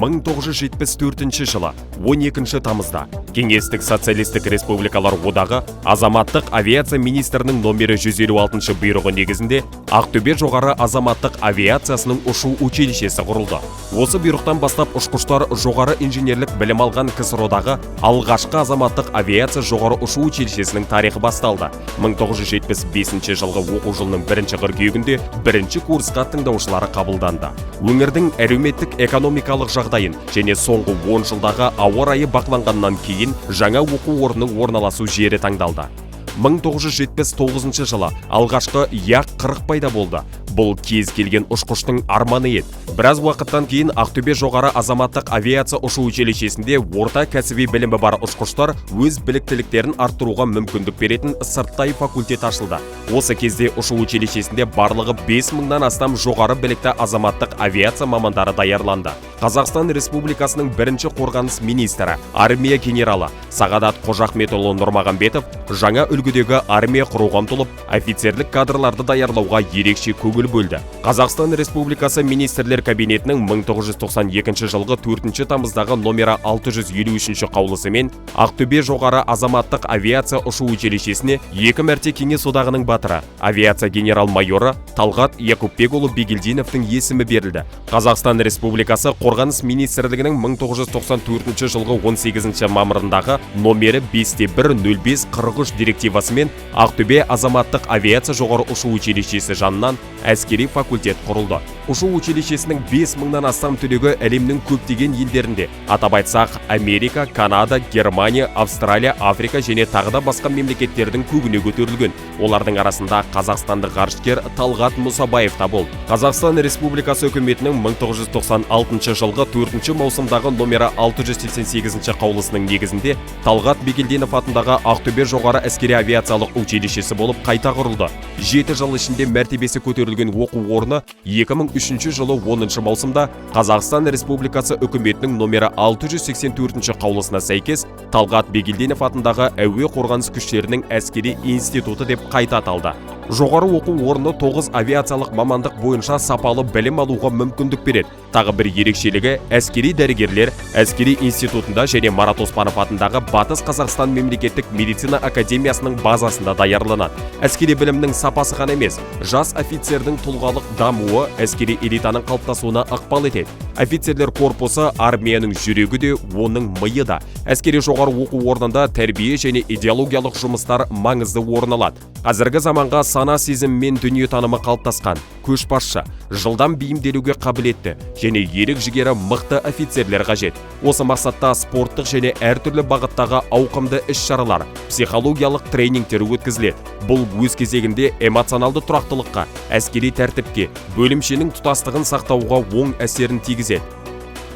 1974 жылы 12 тамызда Кеңестік Социалистік Республикалар Одағы Азаматтық авиация министрінің номері 156 бұйрығы негізінде Ақтөбе жоғары азаматтық авиациясының ұшу училищесі құрылды. Осы бұйрықтан бастап ұшқыштар жоғары инженерлік білім алған КСРО-дағы алғашқы азаматтық авиация жоғары ұшу училищесінің тарихы басталды. 1975 жылғы оқу жылының бірінші қыркүйегінде бірінші курсқа тыңдаушылары қабылданды. Өңірдің әлеуметтік экономикалық жағдайын және соңғы 10 жылдағы ауа райы бақыланғаннан кейін жаңа оқу орнының орналасу жері таңдалды. 1979 жылы алғашқы Як-40 пайда болды. Бұл кез келген ұшқыштың арманы еді. Біраз уақыттан кейін Ақтөбе жоғары азаматтық авиация ұшу училищесінде орта кәсіби білімі бар ұшқыштар өз біліктіліктерін арттыруға мүмкіндік беретін сырттай факультет ашылды. Осы кезде ұшу училищесінде барлығы 5 мыңнан астам жоғары білікті азаматтық авиация мамандары даярланды. Қазақстан Республикасының бірінші қорғаныс министрі, армия генералы Сағадат Қожахметұлы Нұрмағамбетов жаңа үлгідегі армия құруға ұмтылып, офицерлік кадрларды даярлауға ерекше көңіл бөлді. Қазақстан Республикасы Министрлер Кабинетінің 1992 жылғы 4 тамыздағы номері 653 қаулысымен Ақтөбе жоғары азаматтық авиация ұшу училищесіне екі мәрте Кеңес Одағының батыры, авиация генерал-майоры Талғат Якупбекұлы Бегелдиновтің есімі берілді. Қазақстан Республикасы Қорғаныс Министрлігінің 1994 жылғы 18 мамырындағы номері 5-1 05 43 директивасымен Ақтөбе азаматтық авиация жоғары ұшу училищесі жанынан әскери факультет құрылды. Ұшу училищесінің 5 мыңнан астам түлегі әлемнің көптеген елдерінде, атап айтсақ, Америка, Канада, Германия, Австралия, Африка және тағы да басқа мемлекеттердің көгіне көтерілген. Олардың арасында қазақстандық ғарышкер Талғат Мұсабаев та болды. Қазақстан Республикасы үкіметінің 1996 жылғы 4 маусымдағы номері 688 қаулысының негізінде Талғат Бегелдинов атындағы Ақтөбе жоғары әскери авиациялық училищесі болып қайта құрылды. 7 жыл ішінде мәртебесі көтерілген оқу орны 2003 жылы 10 маусымда Қазақстан Республикасы үкіметінің номері 684 қаулысына сәйкес Талғат Бегелдинов атындағы әуе қорғаныс күштерінің әскери институты деп қайта аталды. Жоғары оқу орны 9 авиациялық мамандық бойынша сапалы білім алуға мүмкіндік береді. Тағы бір ерекшелігі, әскери дәрігерлер әскери институтында және Марат Оспанов атындағы Батыс Қазақстан мемлекеттік медицина академиясының базасында даярланады. Әскери білімнің сапасы ғана емес, жас офицердің тұлғалық дамуы әскери элитаның қалыптасуына ықпал етеді. Офицерлер корпусы армияның жүрегі де, оның миы да. Әскери жоғары оқу орнында тәрбие және идеологиялық жұмыстар маңызды орын алады. Қазіргі заманға сана сезім мен дүниетанымы қалыптасқан, көшбасшы, жылдам бейімделуге қабілетті және ерік жігері мықты офицерлер қажет. Осы мақсатта спорттық және әртүрлі бағыттағы ауқымды іс-шаралар, психологиялық тренингтер өткізіледі. Бұл өз кезегінде эмоционалды тұрақтылыққа, әскери тәртіпке, бөлімшенің тұтастығын сақтауға оң әсерін тигізеді.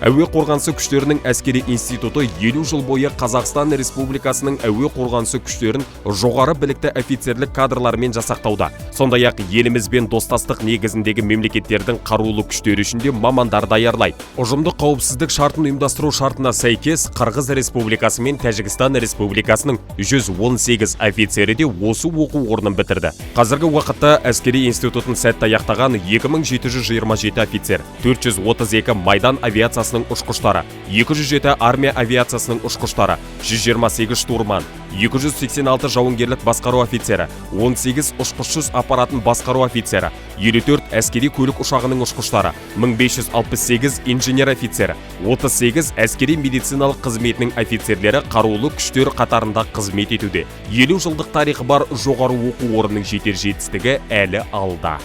Әуе қорғанысы күштерінің әскери институты 50 жыл бойы Қазақстан Республикасының әуе қорғанысы күштерін жоғары білікті офицерлік кадрлармен жасақтауда. Сондай ақ елімізбен достастық негізіндегі мемлекеттердің қарулы күштері үшін де мамандар даярлайды. Ұжымдық қауіпсіздік шартын ұйымдастыру шартына сәйкес Қырғыз Республикасы мен Тәжікстан Республикасының 118 офицері де осы оқу орнын бітірді. Қазіргі уақытта әскери институтын сәтті аяқтаған 2727 офицер, 432 майдан авиациясының ұшқыштары, 207 армия авиациясының ұшқыштары, 128 штурман, 286 жауынгерлік басқару офицері, 18 ұшқышсыз аппаратын басқару офицері, 54 әскери көлік ұшағының ұшқыштары, 1568 инженер офицері, 38 әскери медициналық қызметінің офицерлері қарулы күштер қатарында қызмет етуде. 50 жылдық тарихы бар жоғары оқу орнының жетер жетістігі әлі алда.